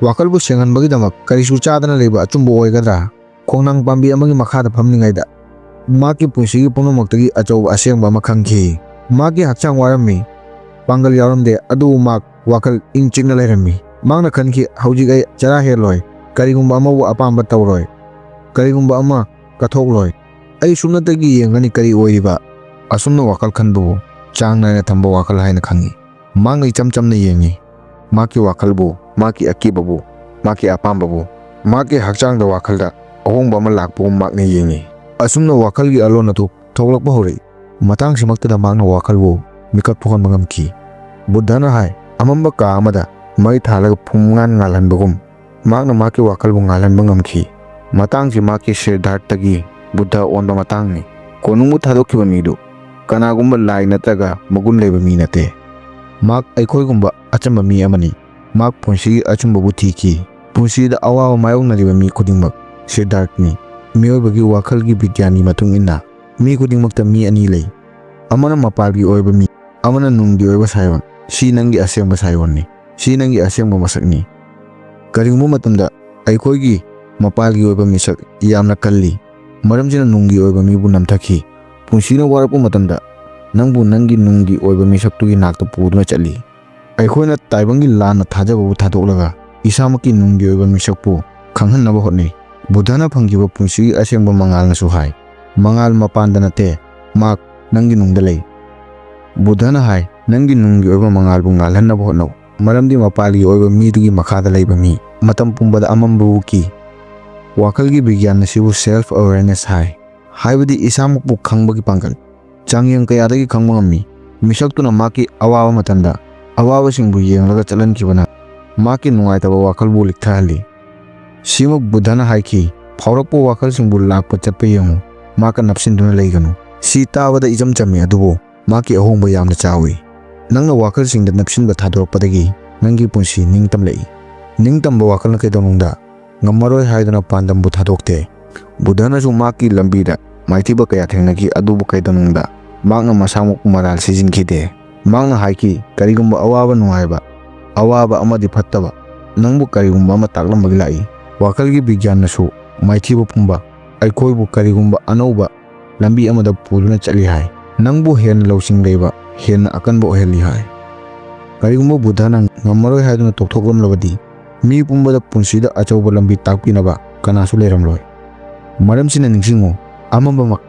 ꯋꯥꯈꯜꯕꯨ ꯁꯦꯡꯍꯟꯕꯒꯤꯗꯃꯛ ꯀꯔꯤꯁꯨ ꯆꯥꯗꯅ ꯂꯩꯕ ꯑꯆꯨꯝꯕ ꯑꯣꯏꯒꯗ꯭ꯔꯥ?" ꯈꯣꯡꯅꯥꯡ ꯄꯥꯝꯕꯤ ꯑꯃꯒꯤ ꯃꯈꯥꯗ ꯐꯝꯂꯤꯉꯩꯗ ꯃꯍꯥꯛꯀꯤ ꯄꯨꯟꯁꯤꯒꯤ ꯄꯨꯝꯅꯃꯛꯇꯒꯤ ꯑꯆꯧꯕ ꯑꯁꯦꯡꯕ ꯑꯃ ꯈꯪꯈꯤ꯫ ꯃꯍꯥꯛꯀꯤ ꯍꯛꯆꯥꯡ ꯋꯥꯔꯝꯃꯤ, ꯄꯥꯡꯒꯜ ꯌꯥꯎꯔꯝꯗꯦ, ꯑꯗꯨꯕꯨ ꯃꯍꯥꯛ ꯋꯥꯈꯜ ꯏꯪ ꯆꯤꯛꯅ ꯂꯩꯔꯝꯃꯤ꯫ ꯃꯍꯥꯛꯅ ꯈꯟꯈꯤ, "ꯍꯧꯖꯤꯛ ꯑꯩ ꯆꯔꯥ ꯍꯦꯜꯂꯣꯏ, ꯀꯔꯤꯒꯨꯝꯕ ꯑꯃꯕꯨ ꯑꯄꯥꯝꯕ ꯇꯧꯔꯣꯏ, ꯀꯔꯤꯒꯨꯝꯕ ꯑꯃ ꯀꯠꯊꯣꯛꯂꯣꯏ꯫ ꯑꯩ ꯁꯨꯞꯅꯇꯒꯤ ꯌꯦꯡꯒꯅꯤ ꯀꯔꯤ ꯑꯣꯏꯔꯤꯕ꯫" ꯑꯁꯨꯝꯅ ꯋꯥꯈꯜ ꯈꯟꯕꯕꯨ ꯆꯥꯡ ꯅꯥꯏꯅ ꯊꯝꯕ ꯋꯥꯈꯜ ꯍꯥꯏꯅ ꯈꯪꯏ꯫ ꯃꯍꯥꯛꯅ ꯏꯆꯝ ꯆꯝꯅ ꯌꯦꯡꯏ꯫ ꯃꯍꯥꯛꯀꯤ ꯋꯥꯈꯜꯕꯨ, ꯃꯍꯥꯛꯀꯤ ꯑꯀꯤꯕꯕꯨ, ꯃꯍꯥꯛꯀꯤ ꯑꯄꯥꯝꯕꯕꯨ, ꯃꯍꯥꯛꯀꯤ ꯍꯛꯆꯥꯡꯗ ꯋꯥꯈꯜꯗ ꯑꯍꯣꯡꯕ ꯑꯃ ꯂꯥꯛꯄꯒꯨꯝ ꯃꯍꯥꯛꯅ ꯌꯦꯡꯏ꯫ ꯑꯁꯨꯝꯅ ꯋꯥꯈꯜꯒꯤ ꯑꯂꯣꯟ ꯑꯗꯨ ꯊꯣꯛꯂꯛꯄ ꯍꯧꯔꯛꯏ꯫ ꯃꯇꯥꯡꯁꯤꯃꯛꯇꯗ ꯃꯍꯥꯛꯅ ꯋꯥꯈꯜꯕꯨ ꯃꯤꯀꯞ ꯊꯣꯛꯍꯟꯕ ꯉꯝꯈꯤ꯫ ꯕꯨꯗꯙꯅ ꯍꯥꯏ, ꯑꯃꯝꯕ ꯀꯥ ꯑꯃꯗ ꯃꯩ ꯊꯥꯜꯂꯒ ꯐꯨꯝꯉꯥꯟ ꯉꯥꯜꯍꯟꯕꯒꯨꯝ, ꯃꯍꯥꯛꯅ ꯃꯍꯥꯛꯀꯤ ꯋꯥꯈꯜꯕꯨ ꯉꯥꯜꯍꯟꯕ ꯉꯝꯈꯤ꯫ ꯃꯇꯥꯡꯁꯤ ꯃꯍꯥꯛꯀꯤ ꯁꯤꯗꯙꯥꯔꯊꯒꯤ ꯕꯨꯗꯙ ꯑꯣꯟꯕ ꯃꯇꯥꯡꯅꯤ꯫ ꯀꯣꯅꯨꯡꯕꯨ ꯊꯥꯗꯣꯛꯈꯤꯕ ꯃꯤꯗꯨ ꯀꯅꯥꯒꯨꯝꯕ ꯂꯥꯏ ꯅꯠꯇ꯭ꯔꯒ ꯃꯒꯨꯟ ꯂꯩꯕ ꯃꯤ ꯅꯠꯇꯦ꯫ ꯃꯍꯥꯛ ꯑꯩꯈꯣꯏꯒꯨꯝꯕ ꯑꯆꯝꯕ ꯃꯤ ꯑꯃꯅꯤ꯫ ꯃꯍꯥꯛ ꯄꯨꯟꯁꯤꯒꯤ ꯑꯆꯨꯝꯕꯕꯨ ꯊꯤꯈꯤ꯫ ꯄꯨꯟꯁꯤꯗ ꯑꯋꯥꯕ ꯃꯥꯌꯣꯛꯅꯔꯤꯕ ꯃꯤ ꯈꯨꯗꯤꯡꯃꯛ ꯁꯤꯗꯙꯥꯔꯊꯅꯤ꯫ ꯃꯤꯑꯣꯏꯕꯒꯤ ꯋꯥꯈꯜꯒꯤ ꯕꯤꯒ꯭ꯌꯥꯟꯒꯤ ꯃꯇꯨꯡ ꯏꯟꯅ, ꯃꯤ ꯈꯨꯗꯤꯡꯃꯛꯇ ꯃꯤ ꯑꯅꯤ ꯂꯩ꯫ ꯑꯃꯅ ꯃꯄꯥꯜꯒꯤ ꯑꯣꯏꯕ ꯃꯤ, ꯑꯃꯅ ꯅꯨꯡꯒꯤ ꯑꯣꯏꯕ ꯁꯥꯏꯑꯣꯟ꯫ ꯁꯤ ꯅꯪꯒꯤ ꯑꯁꯦꯡꯕ ꯁꯥꯏꯑꯣꯟꯅꯤ꯫ ꯁꯤ ꯅꯪꯒꯤ ꯑꯁꯦꯡꯕ ꯃꯁꯛꯅꯤ꯫ ꯀꯔꯤꯒꯨꯝꯕ ꯃꯇꯝꯗ ꯑꯩꯈꯣꯏꯒꯤ ꯃꯄꯥꯜꯒꯤ ꯑꯣꯏꯕ ꯃꯤꯁꯛ ꯌꯥꯝꯅ ꯀꯜꯂꯤ, ꯃꯔꯝꯁꯤꯅ ꯅꯨꯡꯒꯤ ꯑꯣꯏꯕ ꯃꯤꯕꯨ ꯅꯝꯊꯈꯤ꯫ ꯄꯨꯟꯁꯤꯅ ꯋꯥꯔꯛꯄ ꯃꯇꯝꯗ ꯅꯪꯕꯨ ꯅꯪꯒꯤ ꯅꯨꯡꯒꯤ ꯑꯣꯏꯕ ꯃꯤꯁꯛꯇꯨꯒꯤ ꯅꯥꯛꯇ ꯄꯨꯗꯨꯅ ꯆꯠꯂꯤ꯫ ꯑꯩꯈꯣꯏꯅ ꯇꯥꯏꯕꯪꯒꯤ ꯂꯥꯟꯅ ꯊꯥꯖꯕꯕꯨ ꯊꯥꯗꯣꯛꯂꯒ ꯏꯁꯥꯃꯛꯀꯤ ꯅꯨꯡꯒꯤ ꯑꯣꯏꯕ ꯃꯤꯁꯛꯄꯨ ꯈꯪꯍꯟꯅꯕ ꯍꯣꯠꯅꯩ꯫ ꯕꯨꯙꯅ ꯐꯪꯈꯤꯕ ꯄꯨꯟꯁꯤꯒꯤ ꯑꯁꯦꯡꯕ ꯃꯉꯥꯜꯅꯁꯨ ꯍꯥꯏ, "ꯃꯉꯥꯜ ꯃꯄꯥꯟꯗ ꯅꯠꯇꯦ, ꯃꯍꯥꯛ ꯅꯪꯒꯤ ꯅꯨꯡꯗ ꯂꯩ"꯫ ꯕꯨꯙꯅ ꯍꯥꯏ, "ꯅꯪꯒꯤ ꯅꯨꯡꯒꯤ ꯑꯣꯏꯕ ꯃꯉꯥꯜꯕꯨ ꯉꯥꯜꯍꯟꯅꯕ ꯍꯣꯠꯅꯧ, ꯃꯔꯝꯗꯤ ꯃꯄꯥꯜꯒꯤ ꯑꯣꯏꯕ ꯃꯤꯗꯨꯒꯤ ꯃꯈꯥꯗ ꯂꯩꯕ ꯃꯤ ꯃꯇꯝ ꯄꯨꯝꯕꯗ ꯑꯃꯝꯕꯕꯨ ꯀꯤ"꯫ ꯋꯥꯈꯜꯒꯤ ꯕꯤꯒ꯭ꯌꯥꯟ ꯑꯁꯤꯕꯨ self awareness ꯍꯥꯏ, ꯍꯥꯏꯕꯗꯤ ꯏꯁꯥꯃꯛꯄꯨ ꯈꯪꯕꯒꯤ ꯄꯥꯡꯒꯜ꯫ ꯆꯥꯡꯌꯦꯡ ꯀꯌꯥꯗꯒꯤ ꯈꯪꯕ ꯉꯝꯃꯤ꯫ ꯃꯤꯁꯛꯇꯨꯅ ꯃꯍꯥꯛꯀꯤ ꯑꯋꯥꯕ ꯃꯇꯝꯗ ꯑꯋꯥꯕꯁꯤꯡꯕꯨ ꯌꯦꯡꯂꯒ ꯆꯠꯍꯟꯈꯤꯕꯅ ꯃꯍꯥꯛꯀꯤ ꯅꯨꯡꯉꯥꯏꯇꯕ ꯋꯥꯈꯜꯕꯨ ꯂꯤꯛꯊꯍꯜꯂꯤ꯫ ꯁꯤꯃꯛ ꯕꯨꯙꯅ ꯍꯥꯏꯈꯤ, "ꯐꯥꯎꯔꯛꯄ ꯋꯥꯈꯜꯁꯤꯡꯕꯨ ꯂꯥꯛꯄ ꯆꯠꯄ ꯌꯦꯡꯉꯨ, ꯃꯍꯥꯛꯀ ꯅꯞꯁꯤꯟꯗꯨꯅ ꯂꯩꯒꯅꯨ"꯫ ꯁꯤ ꯇꯥꯕꯗ ꯏꯆꯝ ꯆꯝꯃꯤ, ꯑꯗꯨꯕꯨ ꯃꯍꯥꯛꯀꯤ ꯑꯍꯣꯡꯕ ꯌꯥꯝꯅ ꯆꯥꯎꯏ꯫ ꯅꯪꯅ ꯋꯥꯈꯜꯁꯤꯡꯗ ꯅꯞꯁꯤꯟꯕ ꯊꯥꯗꯣꯔꯛꯄꯗꯒꯤ ꯅꯪꯒꯤ ꯄꯨꯟꯁꯤ ꯅꯤꯡꯇꯝꯂꯛꯏ꯫ ꯅꯤꯡꯇꯝꯕ ꯋꯥꯈꯜꯅ ꯀꯩꯗꯧꯅꯨꯡꯗ ꯉꯝꯃꯔꯣꯏ ꯍꯥꯏꯗꯨꯅ ꯄꯥꯟꯗꯝꯕꯨ ꯊꯥꯗꯣꯛꯇꯦ꯫ ꯕꯨꯙꯅꯁꯨ ꯃꯍꯥꯛꯀꯤ ꯂꯝꯕꯤꯗ ꯃꯥꯏꯊꯤꯕ ꯀꯌꯥ ꯊꯦꯡꯅꯈꯤ, ꯑꯗꯨꯕꯨ ꯀꯩꯗꯧꯅꯨꯡꯗ ꯃꯍꯥꯛꯅ ꯃꯁꯥꯃꯛꯄꯨ ꯃꯔꯥꯜ ꯁꯤꯖꯤꯟꯈꯤꯗꯦ꯫ ꯃꯍꯥꯛꯅ ꯍꯥꯏꯈꯤ, "ꯀꯔꯤꯒꯨꯝꯕ ꯑꯋꯥꯕ ꯅꯨꯡꯉꯥꯏꯕ, ꯑꯋꯥꯕ ꯑꯃꯗꯤ ꯐꯠꯇꯕ, ꯅꯪꯕꯨ ꯀꯔꯤꯒꯨꯝꯕ ꯑꯃ ꯇꯥꯛꯂꯝꯕꯒꯤ ꯂꯥꯛꯏ"꯫ ꯋꯥꯈꯜꯒꯤ ꯕꯤꯒ꯭ꯌꯥꯟꯅꯁꯨ ꯃꯥꯏꯊꯤꯕ ꯄꯨꯝꯕ ꯑꯩꯈꯣꯏꯕꯨ ꯀꯔꯤꯒꯨꯝꯕ ꯑꯅꯧꯕ ꯂꯝꯕꯤ ꯑꯃꯗ ꯄꯨꯗꯨꯅ ꯆꯠꯂꯤ ꯍꯥꯏ꯫ ꯅꯪꯕꯨ ꯍꯦꯟꯅ ꯂꯧꯁꯤꯡ ꯂꯩꯕ, ꯍꯦꯟꯅ ꯑꯀꯟꯕ ꯑꯣꯏꯍꯜꯂꯤ ꯍꯥꯏ꯫ ꯀꯔꯤꯒꯨꯝꯕ ꯕꯨꯙꯅ ꯉꯝꯃꯔꯣꯏ ꯍꯥꯏꯗꯨꯅ ꯇꯣꯛꯊꯣꯛꯂꯝꯂꯕꯗꯤ, ꯃꯤ ꯄꯨꯝꯕꯗ ꯄꯨꯟꯁꯤꯗ ꯑꯆꯧꯕ ꯂꯝꯕꯤ ꯇꯥꯛꯄꯤꯅꯕ ꯀꯅꯥꯁꯨ ꯂꯩꯔꯝꯂꯣꯏ꯫ ꯃꯔꯝꯁꯤꯅ ꯅꯤꯡꯁꯤꯡꯉꯨ, ꯑꯃꯝꯕꯃꯛ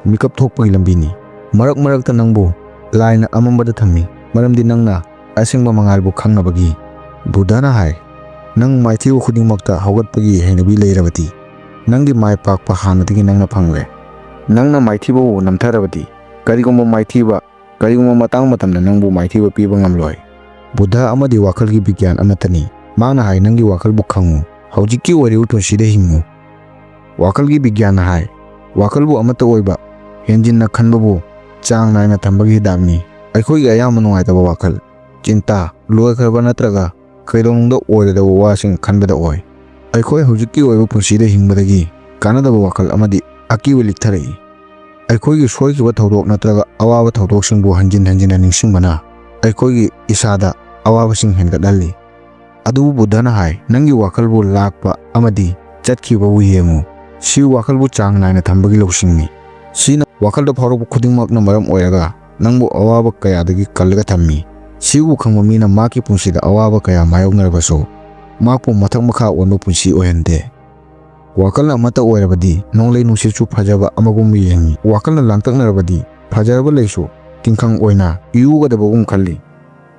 ꯃꯤꯀꯞ ꯊꯣꯛꯄꯒꯤ ꯂꯝꯕꯤꯅꯤ꯫ ꯃꯔꯛ ꯃꯔꯛꯇ ꯅꯪꯕꯨ ꯂꯥꯏꯅ ꯑꯃꯝꯕꯗ ꯊꯝꯃꯤ, ꯃꯔꯝꯗꯤ ꯅꯪꯅ ꯑꯁꯦꯡꯕ ꯃꯉꯥꯜꯕꯨ ꯈꯪꯅꯕꯒꯤ꯫ ꯕꯨꯙꯅ ꯍꯥꯏ, "ꯅꯪ ꯃꯥꯏꯊꯤꯕ ꯈꯨꯗꯤꯡꯃꯛꯇ ꯍꯧꯒꯠꯄꯒꯤ ꯍꯩꯅꯕꯤ ꯂꯩꯔꯕꯗꯤ, ꯅꯪꯒꯤ ꯃꯥꯏ ꯄꯥꯛꯄ ꯍꯥꯟꯅꯗꯒꯤ ꯅꯪꯅ ꯐꯪꯂꯦ꯫ ꯅꯪꯅ ꯃꯥꯏꯊꯤꯕꯕꯨ ꯅꯝꯊꯔꯕꯗꯤ, ꯀꯔꯤꯒꯨꯝꯕ ꯃꯥꯏꯊꯤꯕ, ꯀꯔꯤꯒꯨꯝꯕ ꯃꯇꯥꯡ ꯃꯇꯝꯗ ꯅꯪꯕꯨ ꯃꯥꯏꯊꯤꯕ ꯄꯤꯕ ꯉꯝꯂꯣꯏ"꯫ ꯕꯨꯙ ꯑꯃꯗꯤ ꯋꯥꯈꯜꯒꯤ ꯕꯤꯒ꯭ꯌꯥꯟ ꯑꯃꯠꯇꯅꯤ꯫ ꯃꯍꯥꯛꯅ ꯍꯥꯏ, "ꯅꯪꯒꯤ ꯋꯥꯈꯜꯕꯨ ꯈꯪꯉꯨ, ꯍꯧꯖꯤꯛꯀꯤ ꯑꯣꯏꯔꯤꯕ ꯄꯨꯟꯁꯤꯗ ꯍꯤꯡꯉꯨ"꯫ ꯋꯥꯈꯜꯒꯤ ꯕꯤꯒ꯭ꯌꯥꯟꯅ ꯍꯥꯏ, ꯋꯥꯈꯜꯕꯨ ꯑꯃꯠꯇ ꯑꯣꯏꯕ, ꯍꯦꯟꯖꯤꯟꯅ ꯈꯟꯕꯕꯨ ꯆꯥꯡ ꯅꯥꯏꯅ ꯊꯝꯕꯒꯤ ꯍꯤꯗꯥꯛꯅꯤ꯫ ꯑꯩꯈꯣꯏꯒꯤ ꯑꯌꯥꯝꯕ ꯅꯨꯡꯉꯥꯏꯇꯕ ꯋꯥꯈꯜ, ꯆꯤꯟꯇꯥ, ꯂꯣꯏꯈ꯭ꯔꯕ ꯅꯠꯇ꯭ꯔꯒ ꯀꯩꯗꯧꯅꯨꯡꯗ ꯑꯣꯏꯔꯣꯏꯗꯕ ꯋꯥꯁꯤꯡ ꯈꯟꯕꯗ ꯑꯣꯏ꯫ ꯑꯩꯈꯣꯏ ꯍꯧꯖꯤꯛꯀꯤ ꯑꯣꯏꯕ ꯄꯨꯟꯁꯤꯗ ꯍꯤꯡꯕꯗꯒꯤ ꯀꯥꯟꯅꯗꯕ ꯋꯥꯈꯜ ꯑꯃꯗꯤ ꯑꯀꯤꯕ ꯂꯤꯛꯊꯔꯛꯏ꯫ ꯑꯩꯈꯣꯏꯒꯤ ꯁꯣꯏꯈꯤꯕ ꯊꯧꯗꯣꯛ ꯅꯠꯇ꯭ꯔꯒ ꯑꯋꯥꯕ ꯊꯧꯗꯣꯛꯁꯤꯡꯕꯨ ꯍꯟꯖꯤꯟ ꯍꯟꯖꯤꯟꯅ ꯅꯤꯡꯁꯤꯡꯕꯅ ꯑꯩꯈꯣꯏꯒꯤ ꯏꯁꯥꯗ ꯑꯋꯥꯕꯁꯤꯡ ꯍꯦꯟꯒꯠꯍꯜꯂꯤ꯫ ꯑꯗꯨꯕꯨ ꯕꯨꯙꯅ ꯍꯥꯏ, "ꯅꯪꯒꯤ ꯋꯥꯈꯜꯕꯨ ꯂꯥꯛꯄ ꯑꯃꯗꯤ ꯆꯠꯈꯤꯕꯕꯨ ꯌꯦꯡꯉꯨ꯫ ꯁꯤ ꯋꯥꯈꯜꯕꯨ ꯆꯥꯡ ꯅꯥꯏꯅ ꯊꯝꯕꯒꯤ ꯂꯧꯁꯤꯡꯅꯤ꯫ ꯁꯤꯅ ꯋꯥꯈꯜꯗ ꯐꯥꯎꯔꯛꯄ ꯈꯨꯗꯤꯡꯃꯛꯅ ꯃꯔꯝ ꯑꯣꯏꯔꯒ ꯅꯪꯕꯨ ꯑꯋꯥꯕ ꯀꯌꯥꯗꯒꯤ ꯀꯜꯂꯒ ꯊꯝꯃꯤ꯫ ꯁꯤꯕꯨ ꯈꯪꯕ ꯃꯤꯅ ꯃꯍꯥꯛꯀꯤ ꯄꯨꯟꯁꯤꯗ ꯑꯋꯥꯕ ꯀꯌꯥ ꯃꯥꯌꯣꯛꯅꯔꯕꯁꯨ ꯃꯍꯥꯛꯄꯨ ꯃꯊꯛ ꯃꯈꯥ ꯑꯣꯟꯕ ꯄꯨꯟꯁꯤ ꯑꯣꯏꯍꯟꯗꯦ꯫ ꯋꯥꯈꯜꯅ ꯑꯃꯠꯇ ꯑꯣꯏꯔꯕꯗꯤ ꯅꯣꯡꯂꯩ ꯅꯨꯡꯁꯤꯠꯁꯨ ꯐꯖꯕ ꯑꯃꯒꯨꯝ ꯌꯦꯡꯏ꯫ ꯋꯥꯈꯜꯅ ꯂꯥꯡꯇꯛꯅꯔꯕꯗꯤ ꯐꯖꯔꯕ ꯂꯩꯁꯨ ꯇꯤꯡꯈꯪ ꯑꯣꯏꯅ ꯏꯎꯒꯗꯕꯒꯨꯝ ꯈꯜꯂꯤ꯫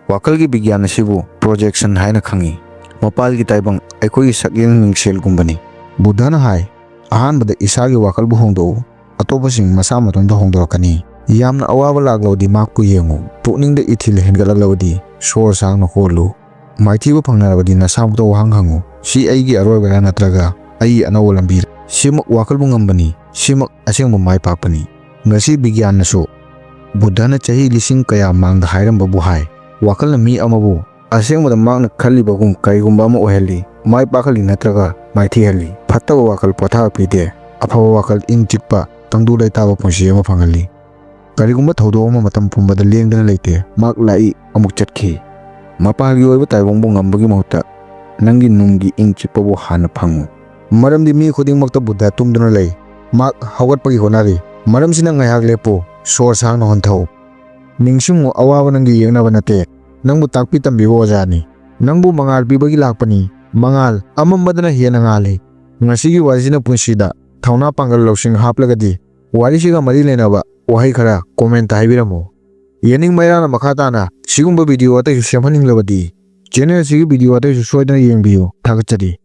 ꯋꯥꯈꯜꯒꯤ ꯕꯤꯒ꯭ꯌꯥꯟ ꯑꯁꯤꯕꯨ projection ꯍꯥꯏꯅ ꯈꯪꯏ꯫ ꯃꯄꯥꯜꯒꯤ ꯇꯥꯏꯕꯪ ꯑꯩꯈꯣꯏꯒꯤ ꯁꯛꯌꯦꯡ ꯃꯤꯡꯁꯦꯜꯒꯨꯝꯕꯅꯤ꯫ ꯕꯨꯗ꯭ꯙꯅ ꯍꯥꯏ, ꯑꯍꯥꯟꯕꯗ ꯏꯁꯥꯒꯤ ꯋꯥꯈꯜꯕꯨ ꯍꯣꯡꯗꯣꯛꯎ, ꯑꯇꯣꯞꯄꯁꯤꯡ ꯃꯁꯥ ꯃꯇꯣꯝꯇ ꯍꯣꯡꯗꯣꯔꯛꯀꯅꯤ꯫ ꯌꯥꯝꯅ ꯑꯋꯥꯕ ꯂꯥꯛꯂꯕꯗꯤ ꯃꯍꯥꯛꯄꯨ ꯌꯦꯡꯉꯨ, ꯄꯨꯛꯅꯤꯡꯗ ꯏꯊꯤꯜ ꯍꯦꯟꯒꯠꯂꯛꯂꯕꯗꯤ ꯁꯣꯔ ꯁꯥꯡꯅ ꯍꯣꯜꯂꯨ꯫ ꯃꯥꯏꯊꯤꯕ ꯐꯪꯅꯔꯕꯗꯤ ꯅꯁꯥꯃꯛꯇ ꯋꯥꯍꯪ ꯍꯪꯉꯨ, "ꯁꯤ ꯑꯩꯒꯤ ꯑꯔꯣꯏꯕꯔꯥ ꯅꯠꯇ꯭ꯔꯒ ꯑꯩꯒꯤ ꯑꯅꯧꯕ ꯂꯝꯕꯤꯔꯥ?" ꯁꯤꯃꯛ ꯋꯥꯈꯜꯕꯨ ꯉꯝꯕꯅꯤ, ꯁꯤꯃꯛ ꯑꯁꯦꯡꯕ ꯃꯥꯏ ꯄꯥꯛꯄꯅꯤ꯫ ꯉꯁꯤ ꯕꯤꯒ꯭ꯌꯥꯟꯅꯁꯨ ꯕꯨꯗ꯭ꯙꯅ ꯆꯍꯤ ꯂꯤꯁꯤꯡ ꯀꯌꯥ ꯃꯥꯡꯗ ꯍꯥꯏꯔꯝꯕꯕꯨ ꯍꯥꯏ꯫ ꯋꯥꯈꯜꯅ ꯃꯤ ꯑꯃꯕꯨ ꯑꯁꯦꯡꯕꯗ ꯃꯍꯥꯛꯅ ꯈꯜꯂꯤꯕꯒꯨꯝ ꯀꯔꯤꯒꯨꯝꯕ ꯑꯃ ꯑꯣꯏꯍꯜꯂꯤ, ꯃꯥꯏ ꯄꯥꯛꯍꯜꯂꯤ ꯅꯠꯇ꯭ꯔꯒ ꯃꯥꯏꯊꯤꯍꯜꯂꯤ꯫ ꯐꯠꯇꯕ ꯋꯥꯈꯜ ꯄꯣꯊꯥꯕ ꯄꯤꯗꯦ, ꯑꯐꯕ ꯋꯥꯈꯜ ꯏꯪ ꯆꯤꯛꯄ, ꯇꯪꯗꯨ ꯂꯩꯇꯥꯕ ꯄꯨꯟꯁꯤ ꯑꯃ ꯐꯪꯍꯜꯂꯤ꯫ ꯀꯔꯤꯒꯨꯝꯕ ꯊꯧꯗꯣꯛ ꯑꯃ ꯃꯇꯝ ꯄꯨꯝꯕꯗ ꯂꯦꯡꯗꯅ ꯂꯩꯇꯦ, ꯃꯍꯥꯛ ꯂꯥꯛꯏ ꯑꯃꯨꯛ ꯆꯠꯈꯤ꯫ ꯃꯄꯥꯜꯒꯤ ꯑꯣꯏꯕ ꯇꯥꯏꯕꯪꯕꯨ ꯉꯝꯕꯒꯤ ꯃꯍꯨꯠꯇ ꯅꯪꯒꯤ ꯅꯨꯡꯒꯤ ꯏꯪ ꯆꯤꯛꯄꯕꯨ ꯍꯥꯟꯅ ꯐꯪꯉꯨ꯫ ꯃꯔꯝꯗꯤ ꯃꯤ ꯈꯨꯗꯤꯡꯃꯛꯇ ꯕꯨꯗ꯭ꯙ ꯇꯨꯝꯗꯨꯅ ꯂꯩ, ꯃꯍꯥꯛ ꯍꯧꯒꯠꯄꯒꯤ ꯍꯣꯠꯅꯔꯤ꯫ ꯃꯔꯝꯁꯤꯅ ꯉꯥꯏꯍꯥꯛ ꯂꯦꯞꯄꯨ, ꯁꯣꯔ ꯁꯥꯡꯅ ꯍꯣꯟꯊꯧ꯫ ꯅꯤꯡꯁꯤꯡꯉꯨ, ꯑꯋꯥꯕ ꯅꯪꯒꯤ ꯌꯦꯛꯅꯕ ꯅꯠꯇꯦ, ꯅꯪꯕꯨ ꯇꯥꯛꯄꯤ ꯇꯝꯕꯤꯕ ꯑꯣꯖꯥꯅꯤ꯫ ꯅꯪꯕꯨ ꯃꯉꯥꯜ ꯄꯤꯕꯒꯤ ꯂꯥꯛꯄꯅꯤ꯫ ꯃꯉꯥꯜ ꯑꯃꯝꯕꯗꯅ ꯍꯦꯟꯅ ꯉꯥꯜꯂꯤ꯫ ꯉꯁꯤꯒꯤ ꯋꯥꯔꯤꯁꯤꯅ ꯄꯨꯟꯁꯤꯗ ꯊꯧꯅꯥ ꯄꯥꯡꯒꯜ ꯂꯧꯁꯤꯡ ꯍꯥꯞꯂꯒꯗꯤ, ꯋꯥꯔꯤꯁꯤꯒ ꯃꯔꯤ ꯂꯩꯅꯕ ꯋꯥꯍꯩ ꯈꯔ comment ꯍꯥꯏꯕꯤꯔꯝꯃꯨ꯫ ꯌꯦꯅꯤꯡ ꯃꯩꯔꯥꯅ ꯃꯈꯥ ꯇꯥꯅ ꯁꯤꯒꯨꯝꯕ video ꯑꯇꯩꯁꯨ ꯁꯦꯝꯍꯟꯅꯤꯡꯂꯕꯗꯤ, channel ꯑꯁꯤꯒꯤ video ꯑꯇꯩꯁꯨ ꯁꯣꯏꯗꯅ ꯌꯦꯡꯕꯤꯌꯨ꯫ ꯊꯥꯒꯠꯆꯔꯤ꯫